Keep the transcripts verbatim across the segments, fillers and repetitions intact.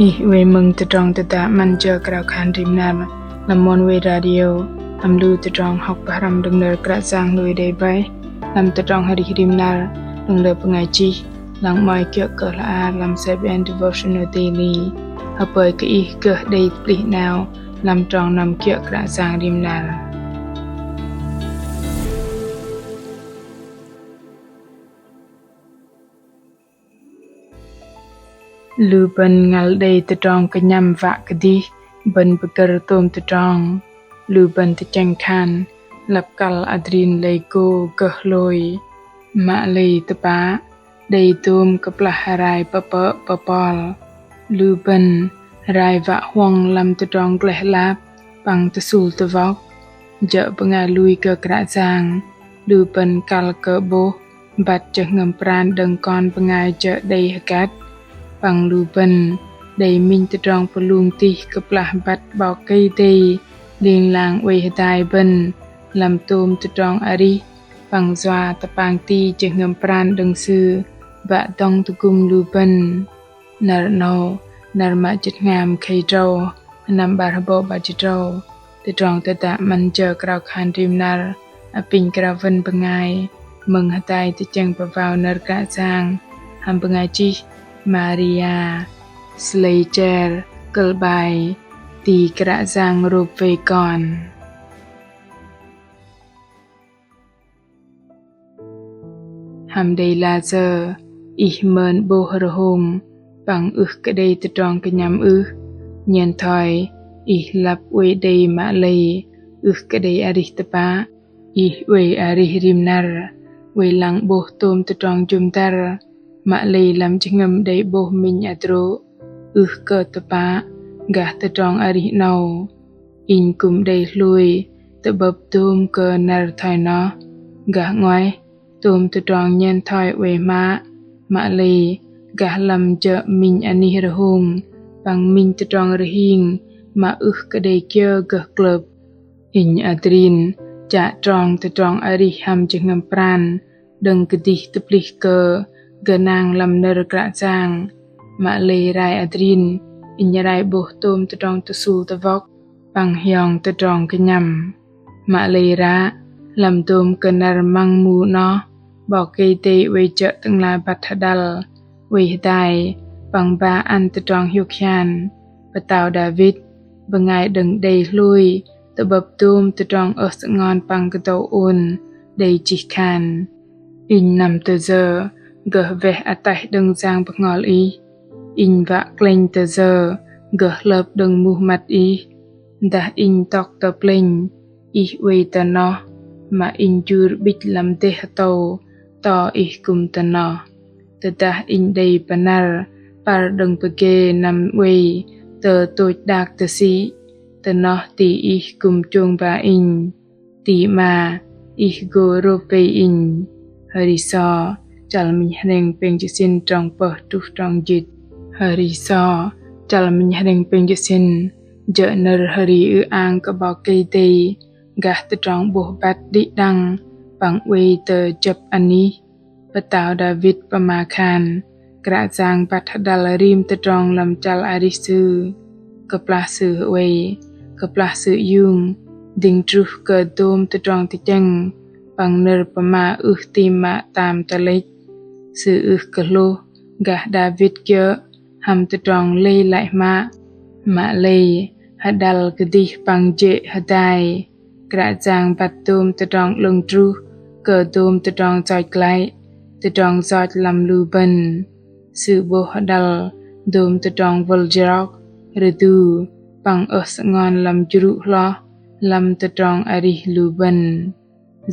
Ih oei mơ̆ng tơdrong tơdah 'măn jơ krao khan rim năr lăm Oneway Radio, hăm lu tơdrong hŏk pơhrăm đơ̆ng nơ̆r Kră Yang lui đei bai lăm tơdrong arih rim năr đơ̆ng nơ̆r bơngai chih lăng 'mơ̆i kiơ̆ kơ hla ar lăm Seven Devotional Daily. Hơpơi kơ ih gơh đei tơplih 'nao lăm trong năm kiơ̆ Kră Yang rim năr. Lu bơ̆n ngăl đei tơdrong kơnhăm wă kơdih bơ̆n pơgơ̆r tôm tơdrong. Lu bơ̆n tơchĕng khan lăp kăl adrin lei gô gơh hlôi. Mă lei tơpă đei dôm kơplah rai pơpơ̆ pơpol. Lu bơ̆n rai wă huŏng lăm tơdrong gleh lap păng tơsŭl tơwŏk. Jơ̆ bơngai lui kơ Kră Yang, lu bơ̆n kăl kơ 'bôh băt jơhngơ̆m pran đơ̆ng kon bơngai jơ̆ đei hơgăt. Păng lu bơ̆n đei minh tơdrong pơlung tih kơplah băt 'Bok Kei-Dei ling lang oei hơdai bơ̆n lăm tôm tơdrong arih păng yua tơpang ti jơhngơ̆m pran đơ̆ng Sư wă dŏng tơgŭm lu bơ̆n. Năr 'nâu, năr mă jĭt hngam khei tơdrâu, sơnăm 'bar hơbâu 'bar jĭt tơdrâu. Tơdrong tơdah 'măn jơ krao khan rim năr apinh krao wơ̆n bơngai mơ̆ng hơdai tơchĕng pơwao nơ̆r Kră Yang hăm bơngai chih Maria Schleicher, kơ̆l 'bai Ti Kră Yang rôp wei kon. Hăm đei lah sơ̆ ih mơn 'bôh rơhông păng ưh kơ đei tơdrong kơnhăm ưh? Nhen thoi ih lăp oei đei mă lei ưh kơ đei arih tơpă. Ih oei arih rim năr, oei lăng 'bôh tôm tơdrong jŭm dăr, mă lei lăm jơhngơ̆m đei 'bôh minh hơdrô̆ ưh kơ tơpă gah tơdrong arih 'nâu. Inh kư̆m đei hlôi tơ'bơ̆p dôm kơ năr thoi noh, gah 'nguaih tôm tơdrong nhen thoi oei hmă, mă lei gah lăm jơ̆ minh anih rơhông păng minh tơdrong rơhing mă ưh kơ đei kiơ gơh klơ̆p. Inh adrin chă trong tơdrong arih hăm jơhngơ̆m pran đơ̆ng kơdih tơplih kơ gơnang lăm nơ̆r Kră Yang. Mă lei rai adrin inh rai 'bôh tôm tơdrong tơsŭl tơwŏk păng hiong tơdrong kơnhăm. Mă lei ră lăm dôm kơ năr măng mu 'noh, 'Bok Kei-Dei oei jơ̆ Tơ'ngla băt hơđăl, oei hơdai păng ba ăn tơdrong hiôk hian. Pơtao Đavit, bơngai đơ̆ng đei hlôi tơ'bơ̆p dôm tơdrong ơh sơngon păng kơdâu ôn, đei chih khan: Inh năm tơ yơ gơh weh ataih đơ̆ng Yang Bơhngol Ih? Inh wă klĕnh tơ yơ gơh hlơp đơ̆ng muh măt Ih? Dah inh tŏk tơ plĕnh, Ih oei tơ noh, mă inh jur 'bĭch lăm dêh hơtâu to Ih kư̆m tơ noh. Tơdah inh đei pơnăr păr đơ̆ng pơgê năm oei tơ tôch đak tơsĭ, tơ noh ti Ih kư̆m chông ba inh, ti 'ma Ih gô rôp wei inh. Hơri So chăl minh hrĕng pêng jĭt sĭn trong pơh truh trong jĭt. Hơri So chăl minh hrĕng pêng jĭt sĭn jơ̆ nơ̆r hơri ư-ang kơ 'Bok Kei-Dei gah tơdrong 'bôh băt đĭ đăng păng oei tơ jơ̆p anih. Pơtao Đavit pơma khan Kră Yang băt hơđăl rim tơdrong lăm chăl arih sư. Kơplah sư oei, kơplah sư iung, dĭng truh kơ dôm tơdrong tơchĕng păng nơ̆r pơma ưh ti mă tam tơlĕch, sư ưh kơ hlôh gah Đavit kiơ̆ hăm tơdrong lei lăi hmă, mă lei hơđăl kơdih păng jê̆ hơdai. Kră Yang băt dôm tơdrong 'lơ̆ng truh kơ dôm tơdrong yoch glăi, tơdrong yoch lăm lu bơ̆n. Sư 'bôh hơđăl dôm tơdrong wơl jrok, rơdu păng ơh sơngon lăm jrŭ hloh lăm tơdrong arih lu bơ̆n.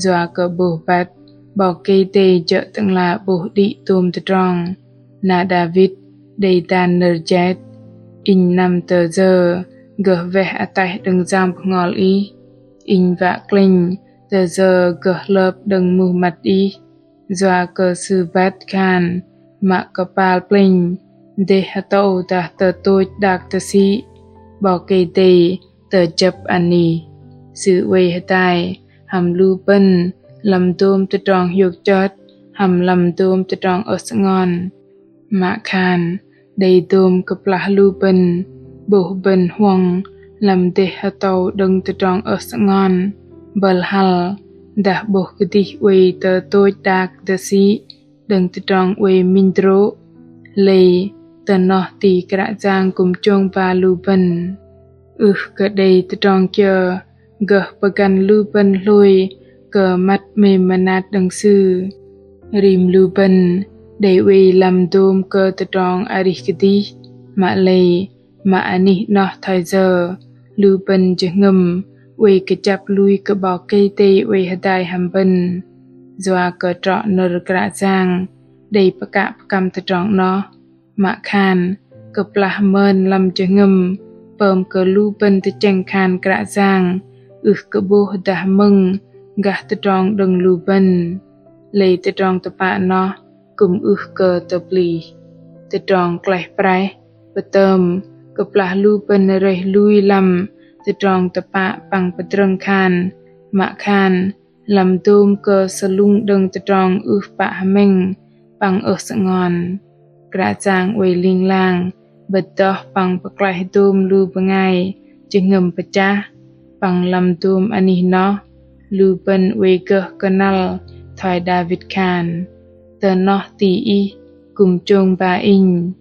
Yua kơ 'bôh băt 'Bok Kei-Dei jơ̆ Tơ'ngla 'bôh đĭ tôm tơdrong, na Đavit đei dan nơ̆r jet: Inh năm tơ yơ gơh weh ataih đơ̆ng Yang Bơhngol Ih? Inh wă klĕnh tơ yơ gơh hlơp đơ̆ng muh măt Ih? Yua kơ sư băt khan mă kơpal plĕnh, dêh hơtâu dah tơ tôch đak tơsĭ, 'Bok Kei-Dei tơ jơ̆p anih. Sư oei hơdai hăm lu bơ̆n lăm dôm tơdrong hiôk chơt, hăm lăm dôm tơdrong ơh sơngon. Mă khan Đei dôm kơplah lu bơ̆n 'bôh bơ̆n huŏng lăm dêh hơtâu đơ̆ng tơdrong ơh sơngon, bơ̆l hăl, dah 'bôh kơdih oei tơ tôch đak tơsĭ đơ̆ng tơdrong oei minh hơdrô̆. Lei tơ noh ti Kră Yang kư̆m chông ba lu bơ̆n. Ưh kơ đei tơdrong kiơ gơh pơgăn lu bơ̆n hlôi kơ măt 'mêm mơnat đơ̆ng Sư. Rim lu bơ̆n đei oei lăm dôm kơ tơdrong arih kơdih, mă lei mă anih 'noh thoi yơ lu bơ̆n jơhngơ̆m oei kơjăp lui kơ 'Bok Kei-Dei oei hơdai hăm bơ̆n. Yua kơ trŏ nơ̆r Kră Yang đei pơkă pơkăm tơdrong 'noh. Mă khan kơplah mơn lăm jơhngơ̆m pơm kơ lu bơ̆n tơchĕng khan Kră Yang ưh kơ 'bôh dah mơ̆ng gah tơdrong đơ̆ng lu bơ̆n. Lei tơdrong tơpă noh kư̆m ưh kơ tơplih. Tơdrong klaih praih pơtơm kơplah lu bơ̆n rơih lui lăm tơdrong tơpă păng pơdrơ̆ng khan, mă khan lăm dôm kơ sơlŭng đơ̆ng tơdrong ưh pă hơmĕng păng ơh sơngon. Kră Yang oei ling lang 'bơ̆t dŏh păng pơklaih dôm lu bơngai jơhngơ̆m pơchah, păng lăm dôm anih noh lu bơ̆n oei gơh kơnăl thoi Đavit khan: Tơ noh ti Ih kư̆m chông ba inh,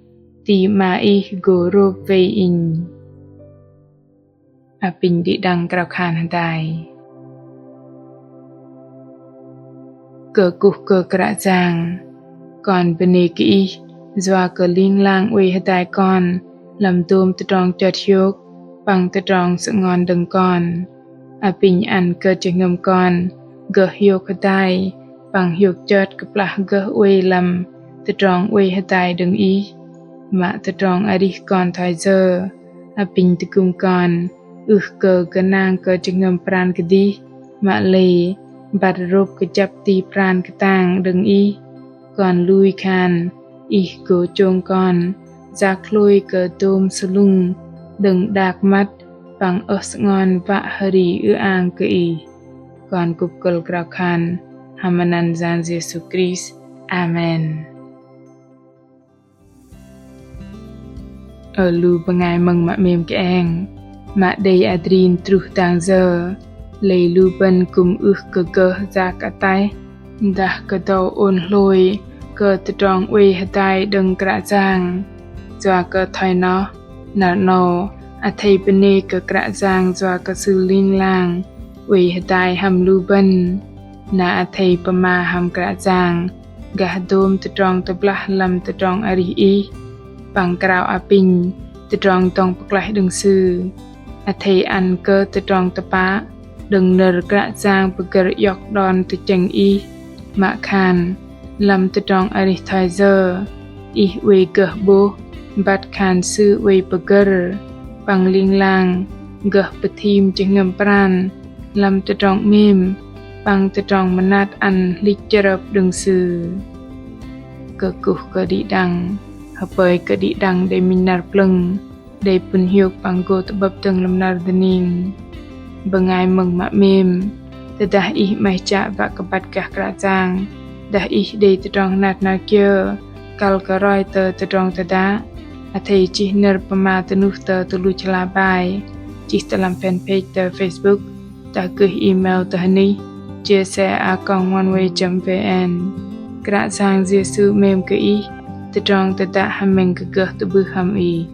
ti 'ma Ih gô rôp wei inh. Apinh đĭ đăng krao khan hơdai. Kơkuh kơ Kră Yang, kon bơnê kơ Ih yua kơ ling lang oei hơdai kon lăm dôm tơdrong chơt hiôk păng tơdrong sơngon đơ̆ng kon. Apinh ăn kơ jơhngơ̆m kon gơh hiôk hơdai păng hiôk chơt kơplah gơh oei lăm tơdrong oei hơdai đơ̆ng Ih. Mă tơdrong arih kon thoi yơ, apinh tơgŭm kon ưh kơ gơnang kơ jơhngơ̆m pran kơdih, mă lei băt rôp kơjăp ti pran kơtang đơ̆ng Ih. Kon lui khan Ih gô chông kon yak hlôi kơ dôm sơlŭng đơ̆ng đak măt păng ơh sơngon wă hơri ư-ang kơ Ih. Kon kŭp kơ̆l krao khan hăm anăn Yang Yêsu Krist. Amen. Ơ lu bơngai mơ̆ng mă 'mêm kơeng, mă đei adrin truh dang yơ, lei lu bơ̆n kư̆m ưh kơ gơh yak ataih dah kơdâu ôn hlôi kơ tơdrong oei hơdai đơ̆ng Kră Yang. Yua kơ thoi noh, năr 'nâu athei bơnê kơ Kră Yang yua kơ Sư ling lang oei hơdai hăm lu bơ̆n. Na athei pơma hăm Kră Yang gah dôm tơdrong tơblah lăm tơdrong arih ih, păng krao apinh tơdrong dŏng pơklaih đơ̆ng Sư. Athei ăn kơ tơdrong tơpă đơ̆ng nơ̆r Kră Yang pơgơ̆r iŏk đon tơchĕng ih, mă khan lăm tơdrong arih thoi yơ ih oei gơh 'bôh băt khan Sư oei pơgơ̆r, păng ling lang gơh pơthim jơhngơ̆m pran lăm tơdrong 'mêm păng tơdrong mơnat ăn hlĭch chrơp đơ̆ng Sư. Kơkuh kơ đĭ đăng, hơpơi kơ đĭ đăng đei minh năr plơ̆ng, đei pŭn hiôk păng gô tơ'bơ̆p dơ̆ng lăm năr dơning. Bơngai mơ̆ng mă 'mêm, tơdah ih 'maih chă wă kơ băt gah Kră Yang, dah ih đei tơdrong hnat hnat kiơ kăl kơ roi tơ tơdrong tơdă, athei chih nơ̆r pơma tơnuh tơ tơluch hla bơar, chih tơ lăm fanpage tơ Facebook, dah gơih email tơ hơnih J S A a còng oneway chấm V N. Kră Yang Yêsu 'mêm kơ ih, tơdrong tơdă hơmĕng kơ gơh tơ'bưh hăm ih.